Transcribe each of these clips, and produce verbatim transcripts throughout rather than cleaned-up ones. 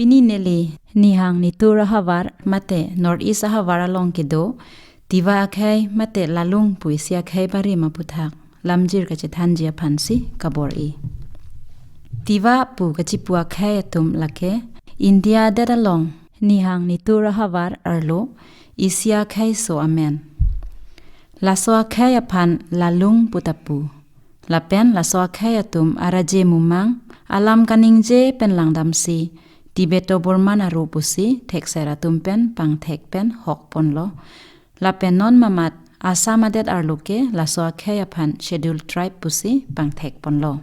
Pini neli Nihang Nitur ahavar mate North East ahavar along kedo Tiwa akhei mate Lalung pu isi akhei barim aphuthak lamjir kachethanji aphansi kabor-i. Tiwa pu kachipu akhei atum lake India adet along Nihang Nitur ahavar arlo isi akhei so amen. Laso akhei aphan Lalung pu ta pu. Lapen laso akhei atum araje mumang alam kaningje pen langdamsi Tibeto-Burman aro pusi thekser atum pen pangthek pen hok ponlo. Lapen non mamat Assam adet arlo ke laso akhei aphan Scheduled Tribe pusi pangthek ponlo.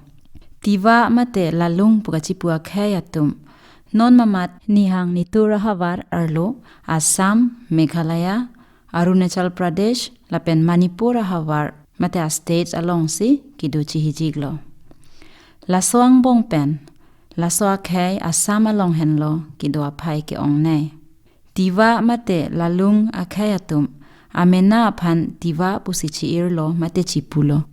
Tiwa mate Lalung pu kachipu akhei atum non mamat Nihang Nitur ahavar arlo Assam, Meghalaya, Arunachal Pradesh lapen Manipur ahavar mate a-states alongsi kedo chihijiklo. Laso angbong pen laso akhei Assam along henlo kedo aphai ke-ongnei. Tiwa mate Lalung akhei atum amena aphan Tiwa pusi chi-irlo mate chipulo.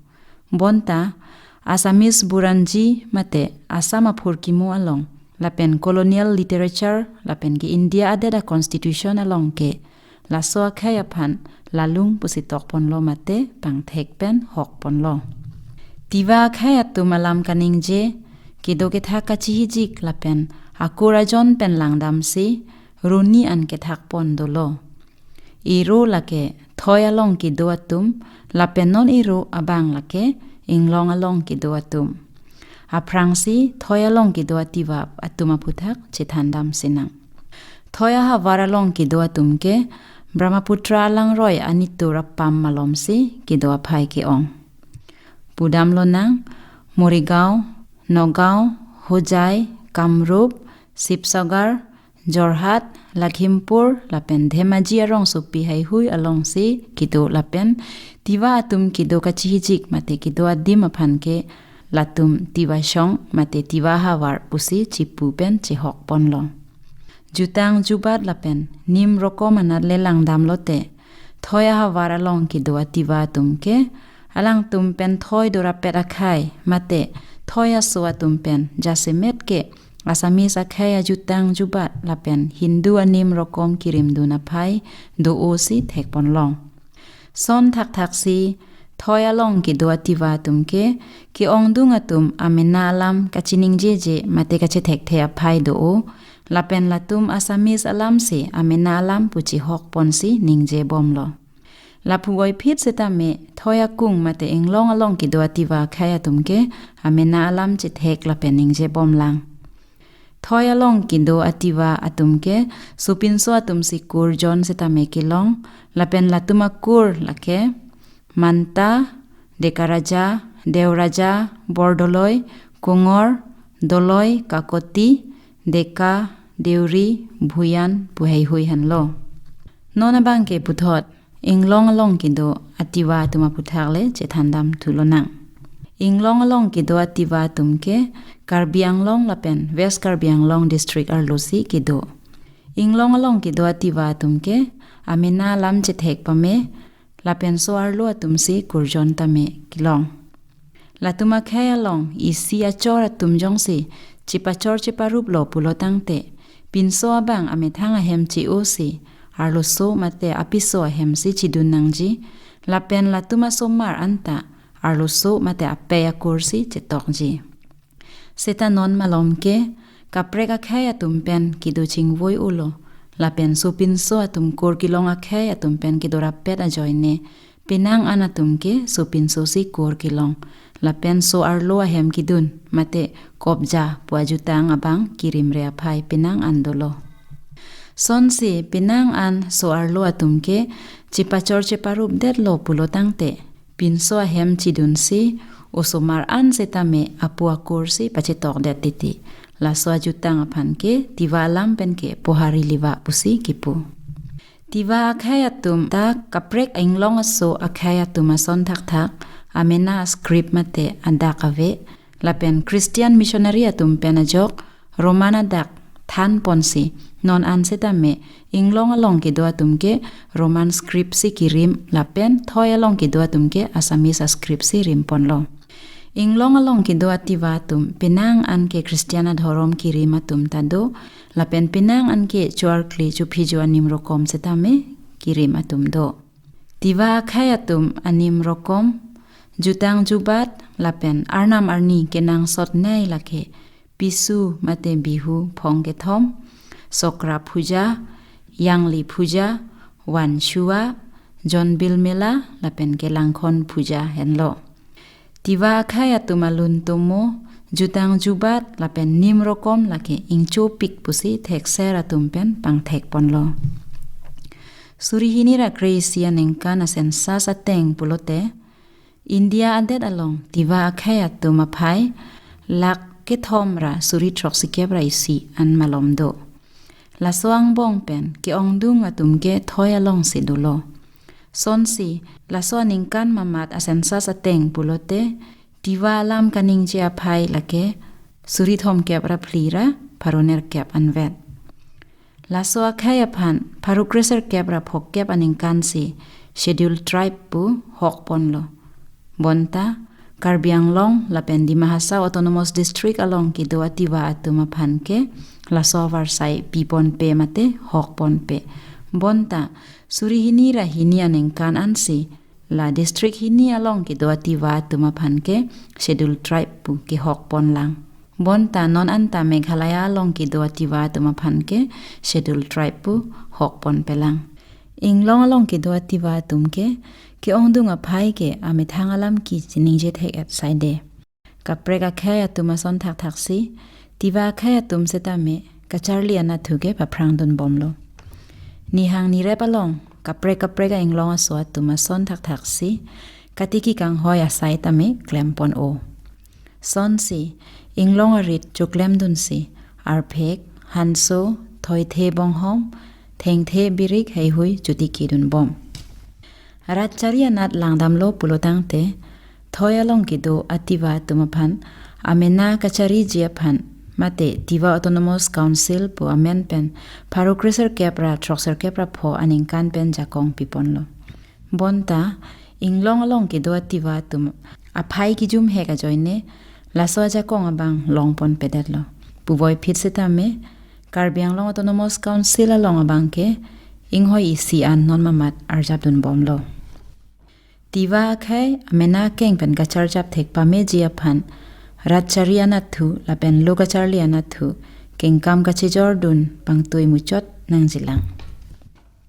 Bonta Assamese Buranji mate Assam aphurkimo along lapen colonial literature lapen ke India adet a-constitution along ke laso akhei aphan Lalung pusi tok ponlo mate pangthek pen hok ponlo. Tiwa akhei atum alam kaningje, kedo kethak kachihijik lapen akur ajon pen langdamsi roni an kethak pon dolo. Iro lake thoi along kedo atum, lapen non iro abang lake inglong along kedo atum. Aphrangsi thoi along kedo a-Tiwa atum aphuthak chethandam sinang. Thoi ahavar along kedo atum ke Brahmaputra alangroi anitur apam malomsi kedo aphai ke-ong. Pudam lonang, Morigaon, Nagaon, Hojai, Kamrup, Sibsagar, Jorhat, Lakhimpur lapen Dhemaji arongsopi heihui alongsi kedo lapen Tiwa atum kedo kachihijik mate kedo adim aphan ke latum Tiwa shong mate Tiwa havar pusi chipu pen chihok ponlo. Jutang jubat lapen nim rokom anat le langdam lote, thoi ahavar along kedo a-Tiwa atum ke alangtum pen thoi dorapet akhei mate thoi aso atum pen jasemet ke Assamese akhei ajutang jubat lapen Hindu anim rokom kirimdun aphai do-o si thek ponlong. Son thakthaksi thoi along kedo a-Tiwa atum ke ke-ongdung atum amena alam kachiningjeje mate kachethekthe aphai do-o, lapen latum Assamese alamsi amena alam pu chihok ponsi ningjebomlo. Lapu voiphit setame thoi akung mate inglong along kedo a-Tiwa akhei atum ke amena alam chethek lapen ningjebomlang. Thoi along kedo a-Tiwa atum ke sopinso atumsi kur jon setame kelong, lapen latum akur lake Manta, Dekaraja, Deoraja, Bordoloi, Kongor, Doloi, Kakoti, Deka, Deuri, Bhuyan pu heihui henlo. Non abang ke puthot inglong along kedo a-Tiwa atum aphuthak le chethandam thu lonang. Inglong along kedo a-Tiwa atum ke Karbi Anglong lapen West Karbi Anglong district arlosi kedo. Inglong along kedo a-Tiwa atum ke amena alam chethek pame lapen so-arlo atumsi kurjon tame kelong. Latum akhei along isi achor atum jongsi chepachor cheparuplo pulo tangte, pinso abang amethang ahem che-osi arloso mate apiso ahemsi chedun nangji, lapen latum asomar anta arloso mate apei akursi chetokji. Seta non malom ke kaprek akhei atum pen kedo chingvoi-olo, lapen sopinso atum kur kelong akhei atum pen kedorapet ajoine penang an atum ke sopinsosi kur kelong, lapen so-arlo ahem kedun mate kobja pu ajutang abang kirimre aphai penang an dolo. Sonsi penang an so-arlo atum ke chepachor cheparupdetlo pulo tangte, pinso ahem chedunsi osomar an setame apo akursi pachetokdet titi. Laso ajutang aphan ke Tiwa alam pen ke Pohari Liwa pusi kipu. Tiwa akhei atum ta kaprek inglong aso akhei atum ason thakthak amena a-script mate adak ave, lapen Christian missionary atum pen ajok Roman adak than ponsi non an setame inglong along kedo atum ke Roman script si kirim, lapen thoi along kedo atum ke Assamese a-script si rim ponlo. Inglong along kedo a-Tiwa atum penang anke Christian adhorom kerim atum ta do, lapen penang anke choarkli chophijo anim rokom setame kerim atum do. Tiwa akhei atum anim rokom, jutang jubat lapen arnam arni kenangsotnei lake Pisu mate Bihu phong kethom, Sokra Puja, Yangli Puja, Wanchua, Jonbil Mela lapen Kelangkhon Puja henlo. Tiwa akhei atum alun tomo, jutang jubat lapen nim rokom lake ingchopik pusi thekser atum pen pangthekponlo. Suri hini ra kre-isi aningkan a-census ateng pulote, India adet along Tiwa akhei atum aphai lakh kethom ra suri throksikep ra isi an malom do. Laso angbong pen ke-ongdung atum ke thoi alongsi dolo. Sonsi, laso aningkan mamat a-census ateng pulote, Tiwa alam kaningje aphai lake suri thomkep ra phli ra pharo nerkep anvet. Laso akhei aphan pharo kre-sirkep ra phokep aningkansi Scheduled Tribe pu hokponlo. Bonta Karbi Anglong lapen Dima Hasao Autonomous District along kedo a-Tiwa atum aphan ke laso avarsai piponpe mate hokponpe. Bonta suri hini ra hini aningkan ansi la district hini along kedo a-Tiwa atum aphan ke Scheduled Tribe pu kehokponlang. Bonta non anta Meghalaya along kedo a-Tiwa atum aphan ke Scheduled Tribe pu hokponpelang. Inglong along kedo a-Tiwa atum ke ke-ongdung aphai ke amethang alam ke chiningje thek-et saide. Kaprek akhei atum ason thakthaksi, Tiwa akhei atum setame kacharli anatthu ke paphrangdunbomlo. Nihang nirep along kaprek kaprek a-inglong aso atum ason thakthaksi katiki kanghoi asai tame klempon-o. Sonsi inglong arit choklemdunsi arphek, hanso, thoithe bonghom, thengthe birik heihui chotikidunbom. Rat chari anat langdamlo pulotangte, thoi along kedo a-Tiwa atum aphan amena kachariji aphan mate Tiwa Autonomous Council pu amen pen pharo kre-sirkep ra throksirkep ra pho aningkan pen jakong piponlo. Bonta inglong along kedo a-Tiwa atum aphai kijum hek ajoine laso ajakong abang longponpedetlo. Puvoiphit setame Karbi Anglong Autonomous Council along abang ke inghoi isi an non mamat arjapdunbomlo. Tiwa akhei amena akeng pen kacharjap thek pameji aphan rat chari anatthu lapen lo kacharli anatthu kengkam kachejordun pangtui muchot nangjilang.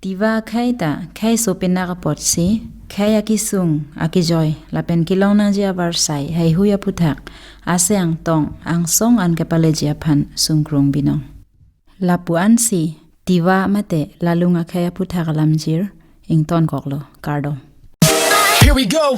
Tiwa akhei ta khei sopinak apotsi khei akisung akijoi lapen kelong nangji avarsai heihui aphuthak ase angtong angsong an kepaleji aphan sungkrung binong. Lapu ansi Tiwa mate lalung akhei aphuthak alamjir ingtonkoklo, kardom. Here we go.